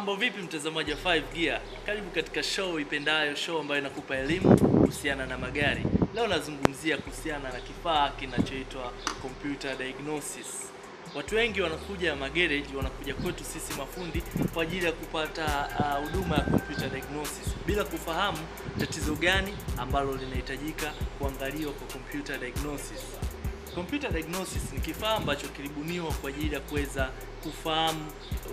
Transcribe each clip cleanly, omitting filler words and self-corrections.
Mambo vipi mtazamaji wa 5 Gear? Karibu katika show ipendayo, show ambayo inakupa elimu kuhusiana na magari. Leo nazungumzia kuhusiana na kifaa kinachoitwa computer diagnosis. Watu wengi wanakuja magereji, wanakuja kwetu sisi mafundi kwa ajili ya kupata huduma ya computer diagnosis bila kufahamu tatizo gani ambalo linahitajika kuangaliwa kwa computer diagnosis. Computer diagnosis ni kifaa ambacho kilibuniwa kwa ajili ya kuweza kufahamu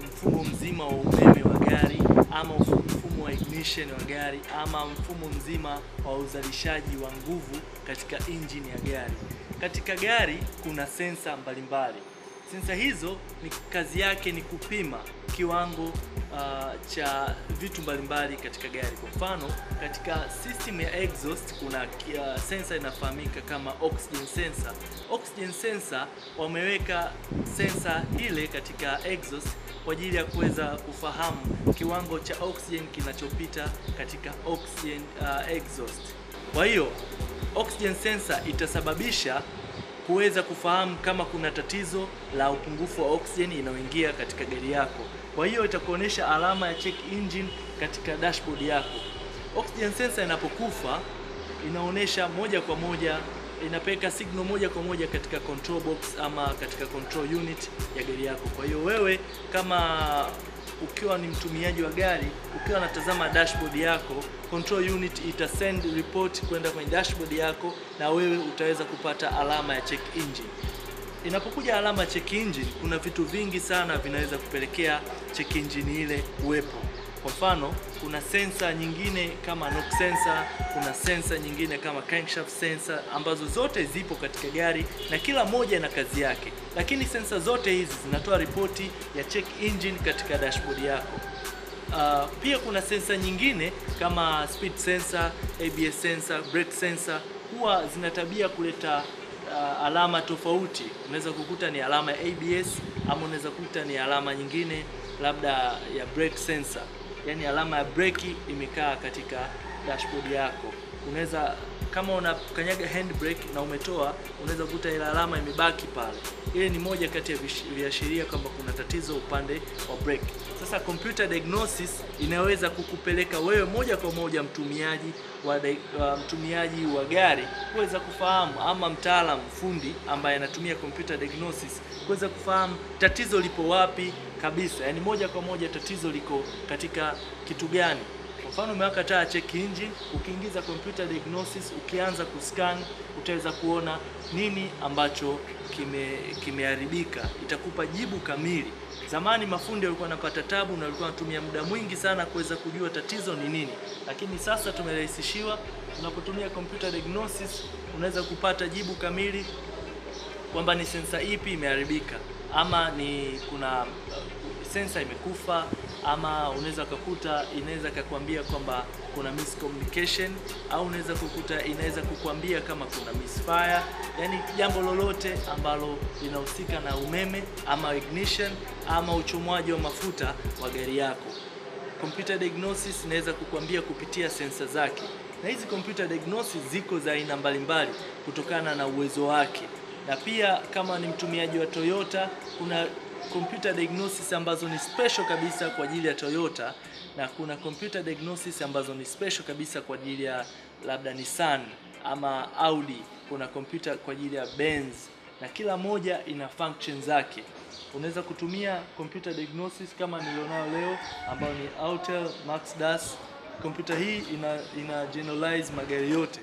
mfumo mzima wa umeme wa gari, ama mfumo wa ignition wa gari, ama mfumo mzima wa uzalishaji wa nguvu katika engine ya gari. Katika gari kuna sensa mbalimbali. Sensa hizo ni kazi yake ni kupima kiwango cha vitu mbalimbali katika gari. Kwa mfano, katika system ya exhaust kuna sensor inafahamika kama oxygen sensor. Oxygen sensor wameweka sensor ile katika exhaust kwa ajili ya kuweza kufahamu kiwango cha oxygen kinachopita katika oxygen exhaust. Kwa hiyo oxygen sensor itasababisha kuweza kufahamu kama kuna tatizo la upungufu wa oxygen inayoingia katika gari yako. Kwa hiyo itakuonesha alama ya check engine katika dashboard yako. Oxygen sensor inapokufa inaonesha moja kwa moja, inapeleka signal moja kwa moja katika control box ama katika control unit ya gari yako. Kwa hiyo wewe kama ukiwa ni mtumiaji wa gari, ukiwa unatazama dashboard yako, control unit ita send report kwenda kwenye dashboard yako na wewe utaweza kupata alama ya check engine. Inapokuja alama ya check engine, kuna vitu vingi sana vinaweza kupelekea check engine ile kuwepo. Kwa mfano, kuna sensor nyingine kama knock sensor, kuna sensor nyingine kama crankshaft sensor ambazo zote zipo katika gari na kila moja ina kazi yake. Lakini sensor zote hizi zinatoa ripoti ya check engine katika dashboard yako. Pia kuna sensor nyingine kama speed sensor, ABS sensor, brake sensor, huwa zina tabia kuleta alama tofauti. Unaweza kukuta ni alama ya ABS ama unaweza kukuta ni alama nyingine labda ya brake sensor. Yani alama ya breki imekaa katika dashboard yako. Unaweza kama unakanyaga handbrake na umetoa, unaweza kukuta ile alama imebaki pale. Ile ni moja kati ya viashiria kwamba kuna tatizo upande wa brake. Sasa computer diagnosis inaweza kukupeleka wewe moja kwa moja mtumiaji wa gari kuweza kufahamu, ama mtaalamu fundi ambaye anatumia computer diagnosis kuweza kufahamu tatizo lipo wapi kabisa. Yani moja kwa moja tatizo liko katika kitu gani. Kwa mfano, umewaka taa check engine, ukiingiza computer diagnosis, ukianza kuscan, utaweza kuona nini ambacho kimeharibika. Itakupa jibu kamili. Zamani mafundi walikuwa wanapata tabu na walikuwa wanatumia muda mwingi sana kuweza kujua tatizo ni nini. Lakini sasa tumerahisishiwa, tunapotumia computer diagnosis unaweza kupata jibu kamili kwamba ni sensa ipi imeharibika, ama ni kuna sensa imekufa, ama unaweza kukuta inaweza kukuambia kwamba kuna miscommunication, au unaweza kukuta inaweza kukuambia kama kuna misfire. Yani jambo lolote ambalo linahusika na umeme ama ignition ama uchomwaji wa mafuta wa gari yako, computer diagnosis inaweza kukuambia kupitia sensa zake. Na hizi computer diagnosis ziko za aina mbalimbali kutokana na uwezo wake. Na pia kama ni mtumiaji wa Toyota, kuna computer diagnosis ambazo ni special kabisa kwa ajili ya Toyota, na kuna computer diagnosis ambazo ni special kabisa kwa ajili ya labda Nissan ama Audi. Kuna computer kwa ajili ya Benz, na kila moja ina function zake. Unaweza kutumia computer diagnosis kama nilionao leo ambayo ni Autel MaxDas. Computer hii ina generalize magari yote.